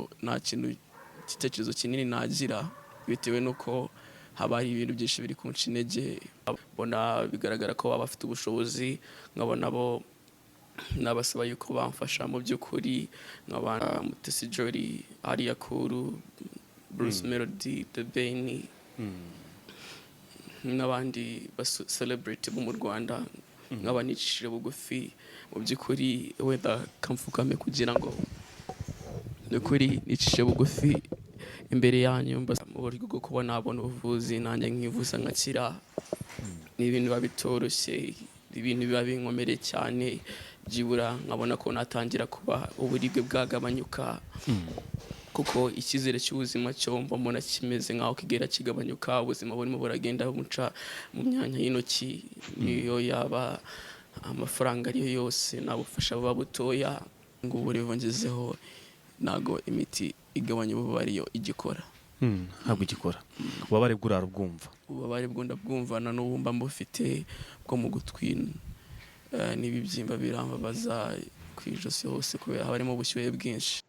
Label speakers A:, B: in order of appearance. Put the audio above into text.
A: Yuko nta kintu, igitekerezo kinini nagira, bitewe n'uko haba hari ibintu byinshi biri kunca intege. Mbona bigaragara ko baba bafite ubushobozi, nkabona bo nabasaba yuko bamfasha mu by'ukuri, nkaba Mutesi Jolly, Alliah Cool, Bruce Melody, The Ben n'abandi ba celebrity bo mu Rwanda, nkaba nicishije bugufi mu by'ukuri. Wenda kamfukame kugira ngo ni ukuri nicishije bugufi imbere yanyu, mu buryo bwo kuba nabona ubuvuzi, nanjye nkivuza nkakira. Ni ibintu biba bitoroshye, ibintu biba binkomereye cyane. Byibura nkabona ko natangira kuba uburibwe bwagabanyuka, kuko icyizere cy'ubuzima cyo mba mbona kimeze nk'aho kigera kigabanyuka. Ubuzima burimo buragenda buca mu myanya y'intoki. Niyo yaba amafaranga ariyo yose, nta bufasha buba butoya. Ngo ubu rero ngezeho, ntabwo imiti igabanya ububabare yo igikora.
B: Ntabwo igikora. Ububabare bw'urara ubwumva?
A: Ububabare bwo ndabwumva, na n'ubu mba mbufite bwo mu gutwi, n'ibibyimba birambabaza ku ijosi hose kubera haba harimo ubushyuhe bwinshi.